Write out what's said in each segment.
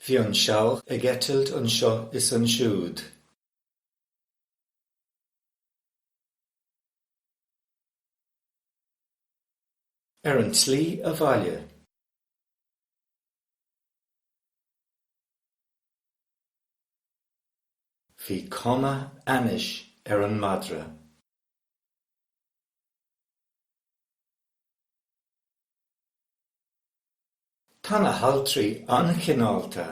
Bhí an seabhac ag eitilt anseo is ansiúd. Ar an tslí abhaile. Bhí cuma ainnis ar an madra. Tá na haltraí an-chineálta.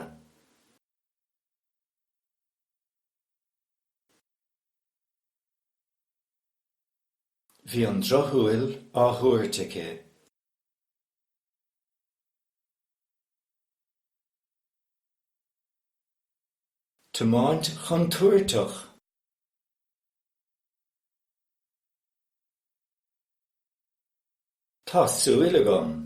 Bhí an drochshúil á thabhairt aici. Tiomáint chontúirteach. Tá súil agam.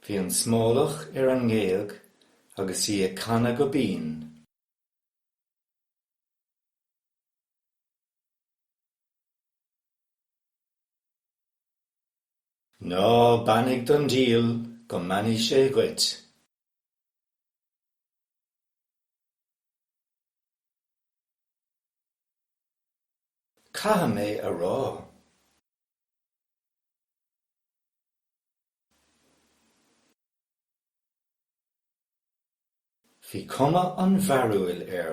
Bhí an smólach ar an ngéag agus í ag canadh go binn. Ná beannaigh don diabhal go mbeannaí sé dhuit. Caithfidh mé a rá. Bhí cuma an bharúil air.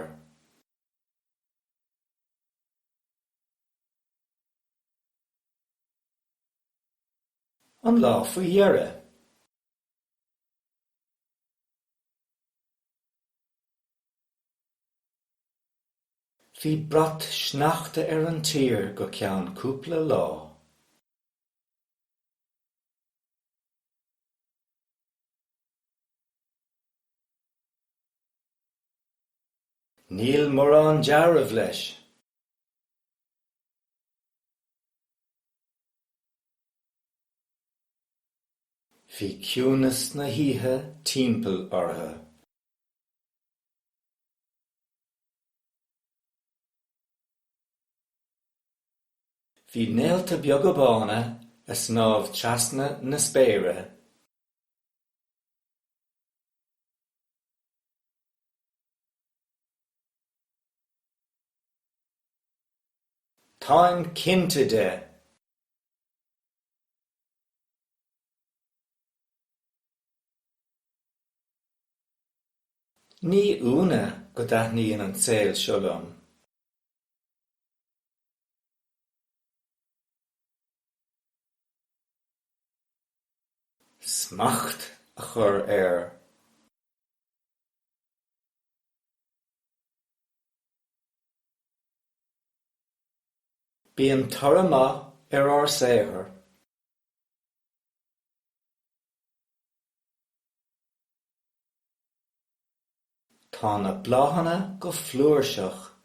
An lá faoi dheireadh. Bhí brat sneachta ar an tír go ceann cúpla lá. Níl mórán dealraimh leis. Bhí ciúnas na hoíche timpeall orthu. Bhí néalta beaga bána ag snámh trasna na spéire. Táim cinnte de. Ní ionadh go dtaitníonn an saol seo liom. Smacht a chur air. Bíonn toradh maith ar ár saothar. Tá na bláthanna go flúirseach.